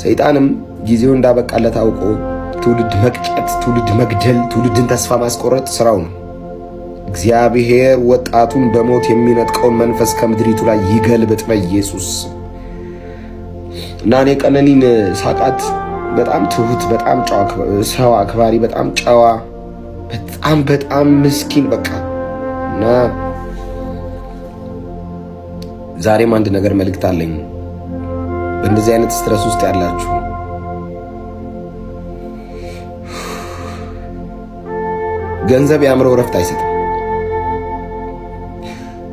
ሰይጣንም ጊዜው እንዳበቃለት አውቆ ትውልድ መቅጨት፣ ትውልድ መግደል፣ ትውልድን ተስፋ ማስቆረጥ ስራው ነው። እግዚአብሔር ወጣቱን በሞት የሚነጥቀውን መንፈስ ከምድሪቱ ላይ ይገልብጥ በኢየሱስ። እና እኔ ቀነኒን ሳቃት በጣም ትሁት፣ በጣም ሰው አክባሪ፣ በጣም ጨዋ፣ በጣም በጣም ምስኪን በቃ። እና ዛሬም አንድ ነገር መልእክት አለኝ። በእንደዚህ አይነት stress ውስጥ ያላችሁ፣ ገንዘብ የአእምሮ እረፍት አይሰጥም።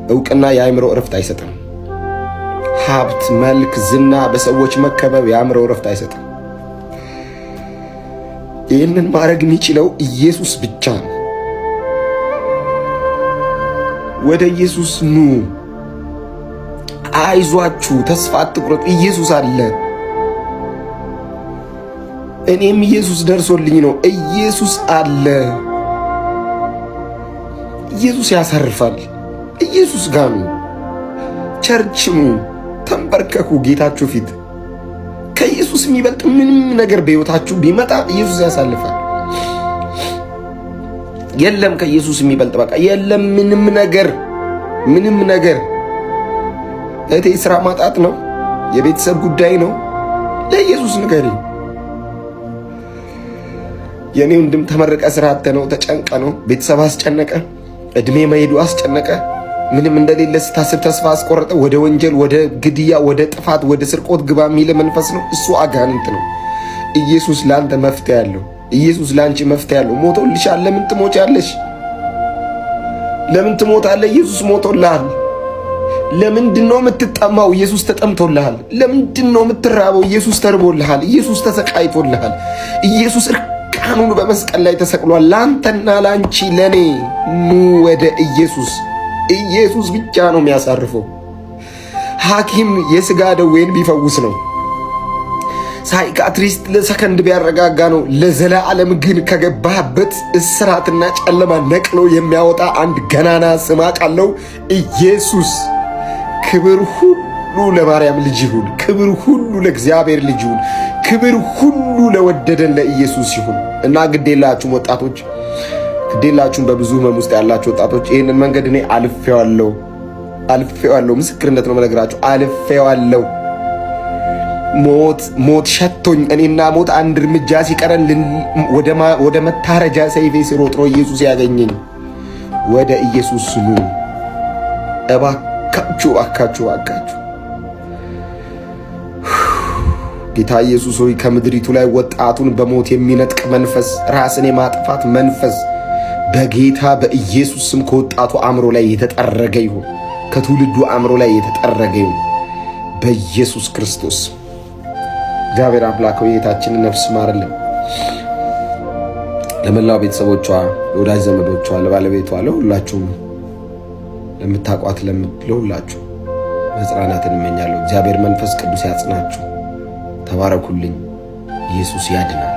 እውቅና የአእምሮ እረፍት አይሰጥም። ሀብት፣ መልክ፣ ዝና፣ በሰዎች መከበብ የአእምሮ እረፍት አይሰጥም። ይህንን ማድረግ የሚችለው ኢየሱስ ብቻ ነው። ወደ ኢየሱስ ኑ። አይዟችሁ፣ ተስፋ አትቁረጡ። ኢየሱስ አለ። እኔም ኢየሱስ ደርሶልኝ ነው። ኢየሱስ አለ። ኢየሱስ ያሳርፋል። ኢየሱስ ጋር ኑ፣ church ኑ፣ ተንበርከኩ ጌታችሁ ፊት። ከኢየሱስ የሚበልጥ ምንም ነገር በሕይወታችሁ ቢመጣ ኢየሱስ ያሳልፋል። የለም ከኢየሱስ የሚበልጥ፣ በቃ የለም ምንም ነገር፣ ምንም ነገር። እህቴ ስራ ማጣት ነው፣ የቤተሰብ ጉዳይ ነው። ለኢየሱስ ንገሪ። የኔ ወንድም ተመርቀ ስራ አጥተህ ነው፣ ተጨንቀ ነው፣ ቤተሰብ አስጨነቀ፣ እድሜ መሄዱ አስጨነቀ። ምንም እንደሌለ ስታስብ ተስፋ አስቆረጠ። ወደ ወንጀል፣ ወደ ግድያ፣ ወደ ጥፋት፣ ወደ ስርቆት ግባ የሚል መንፈስ ነው። እሱ አጋንንት ነው። ኢየሱስ ለአንተ መፍትሄ አለው። ኢየሱስ ለአንቺ መፍትሄ አለው። ሞቶልሻል። ለምን ትሞቻለሽ? ለምን ትሞታለህ? ኢየሱስ ሞቶልሃል። ለምንድን ነው የምትጠማው? ኢየሱስ ተጠምቶልሃል። ለምንድን ነው የምትራበው? ኢየሱስ ተርቦልሃል። ኢየሱስ ተሰቃይቶልሃል። ኢየሱስ እርቃኑን በመስቀል ላይ ተሰቅሏል። ለአንተና ለአንቺ ለእኔ። ኑ ወደ ኢየሱስ። ኢየሱስ ብቻ ነው የሚያሳርፈው። ሐኪም የስጋ ደዌን ቢፈውስ ነው። Psychiatrist ለሰከንድ ቢያረጋጋ ነው። ለዘላለም ግን ከገባህበት እስራትና ጨለማ ነቅሎ የሚያወጣ አንድ ገናና ስም አለው፣ ኢየሱስ። ክብር ሁሉ ለማርያም ልጅ ይሁን። ክብር ሁሉ ለእግዚአብሔር ልጅ ይሁን። ክብር ሁሉ ለወደደን ለኢየሱስ ይሁን። እና ግዴላችሁም ወጣቶች፣ ግዴላችሁም በብዙ ህመም ውስጥ ያላችሁ ወጣቶች፣ ይህንን መንገድ እኔ አልፌዋለሁ፣ አልፌዋለሁ። ምስክርነት ነው የምነግራችሁ። አልፌዋለሁ። ሞት ሞት ሸቶኝ እኔና ሞት አንድ እርምጃ ሲቀረን ወደ መታረጃ ሰይፌ ስሮጥ ነው ኢየሱስ ያገኘኝ። ወደ ኢየሱስ ኑ እባካችሁ፣ እባካችሁ፣ እባካችሁ። ጌታ ኢየሱስ ሆይ፣ ከምድሪቱ ላይ ወጣቱን በሞት የሚነጥቅ መንፈስ፣ ራስን የማጥፋት መንፈስ በጌታ በኢየሱስ ስም ከወጣቱ አእምሮ ላይ የተጠረገ ይሁን። ከትውልዱ አእምሮ ላይ የተጠረገ ይሁን በኢየሱስ ክርስቶስ። እግዚአብሔር አምላክ ሆይ፣ የእህታችንን ነፍስ ማርልን። ለመላው ቤተሰቦቿ፣ ለወዳጅ ዘመዶቿ፣ ለባለቤቷ፣ ለሁላችሁም ለምታውቋት ለሁላችሁ መጽናናትን እመኛለሁ። እግዚአብሔር መንፈስ ቅዱስ ያጽናችሁ። ተባረኩልኝ። ኢየሱስ ያድናል።